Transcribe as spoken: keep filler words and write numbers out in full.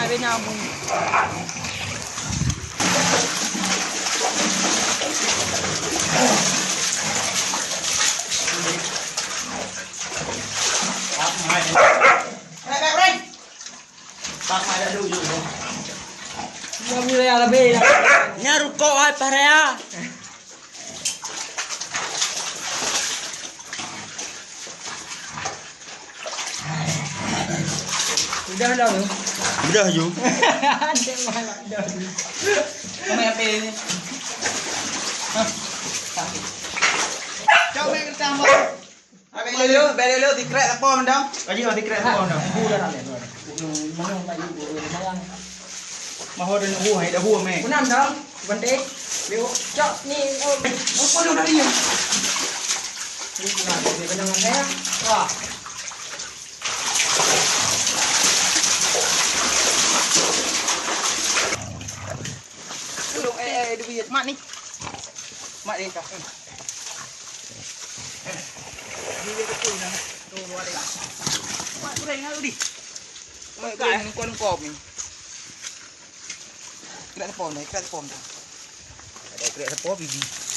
Nyambung. Nyan rukok hai pahraya. Udah dah tu. Udah ju. Ada malah dah tu. Kami apa ni? Hah? Cok main kereta. Bèk lé lé, bèk lé lé, tikrek teupom dong. Kaji tikrek teupom dong. Bu dah ramè. Mana tak ibu, mana? Mahor dan bu, hai dah bu meh. Kunam dong, bente. Lewat. Cok ni, oh. Apa lu dari ni? Ini kunam, dia kena dengan saya. Wah. Tolong, eh, eh, duit. Mak ni. Mak ni tak. Mak kurang ingat tadi. Mak kurang kau kau ni. Kena tepom dah, kena tepom dah. Ada kena tepom bibi.